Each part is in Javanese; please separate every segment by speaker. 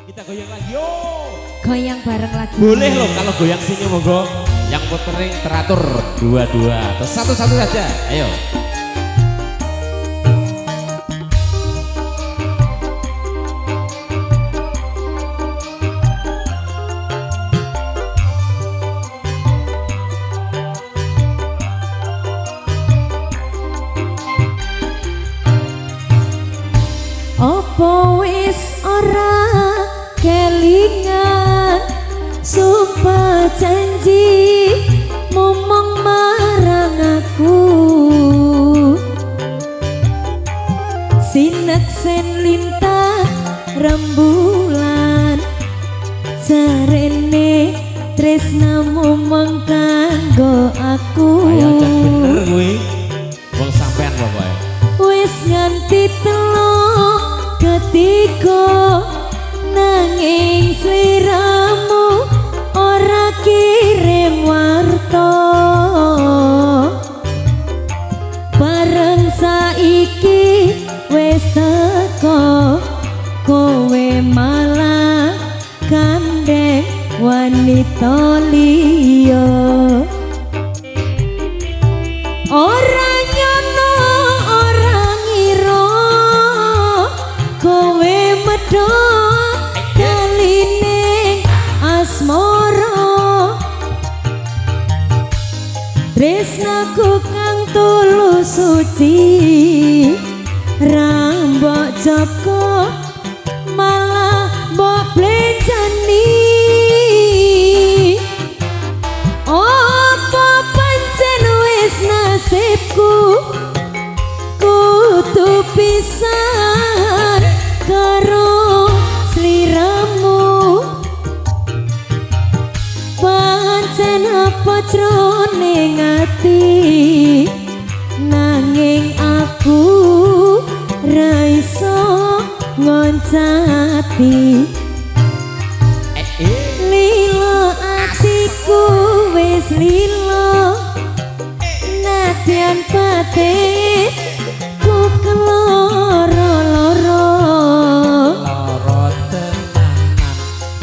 Speaker 1: Kita goyang lagi yo.
Speaker 2: Goyang bareng lagi.
Speaker 1: Boleh loh kalau goyang sini monggo. Yang putering teratur dua-dua atau satu-satu saja. Ayo.
Speaker 2: Opo wis ora kelingan sumpah janji momong marang aku, sineksen lintang rembulan jarene tresnamu mung kanggo aku.
Speaker 1: Ayo cek bener kuwi wong sampean pokoke
Speaker 2: wis nganti telung ketiga nanging sliramu ora kirim warta, bareng saiki wis teko kowe malah gandeng wanita liya. Ora nyono ora ngira kowe medhot daline asmara, tresnaku kang tulus suci ra mbok jaga malah mbok blencani. Apa pancen wis nasibku kudu pisan karo sliramu, pancen apa jroning ati nanging aku ra iso ngoncati. Lilo atiku wis lilo nadyan batin ku keloro-loro,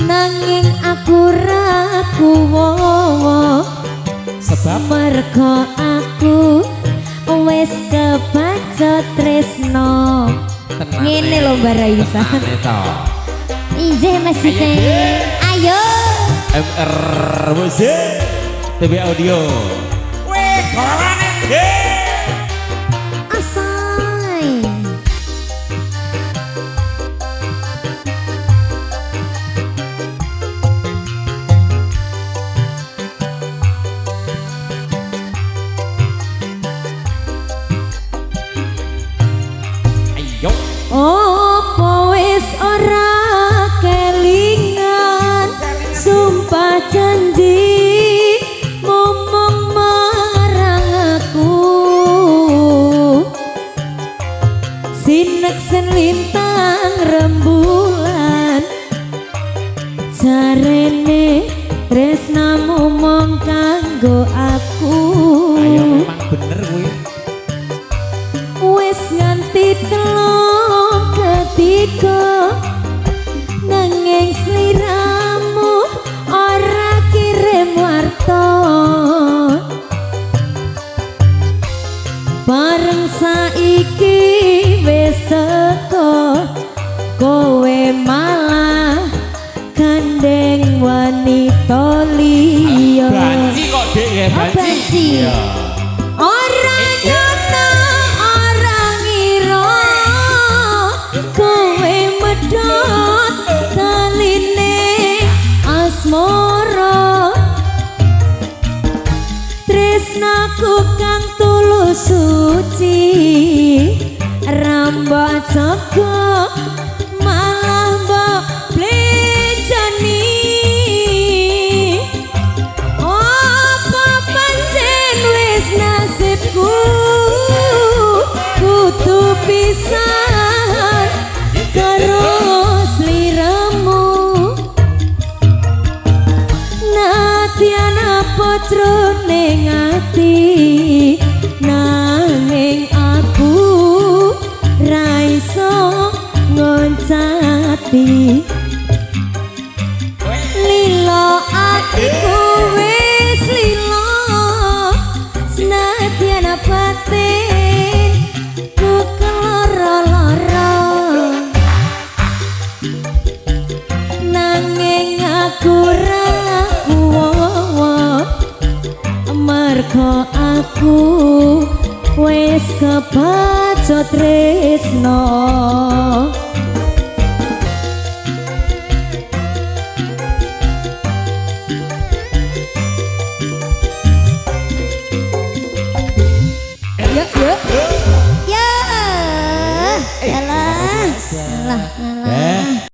Speaker 2: nanging aku ra kuwowo
Speaker 1: sebab
Speaker 2: mergo aku wis kebacut tresno. Ngene lho Mbak Raisa. Injih Mas Ite. Ayo.
Speaker 1: MR Musik TB Audio. Weh, golongane.
Speaker 2: Asai.
Speaker 1: Ayo.
Speaker 2: Opo wis ora kelingan sumpah janji momong marang aku, sineksen lintang rembulan jarene tresnamu mung kanggo aku.
Speaker 1: Ayo memang bener kuwi.
Speaker 2: Wis nganti telung ketiga nanging sliramu ora kirim warta, bareng saiki wis teko kowe malah gandeng wanita liya.
Speaker 1: Banci kok Dek ya, banci.
Speaker 2: Iya. Ora nyono ora ngira kowe medhot taline asmara, tresnaku kang tulus suci ra mbok jaga malah mbok blencani. Apa pancen wis nasibku kudu pisan karo sliramu, nadyan apa jroning ati nanging aku ra iso ngoncati. Atiku wis lilo, senadyan batin ku keloro-loro, nanging aku ra kuwat mergo aku wis kebacut tresno.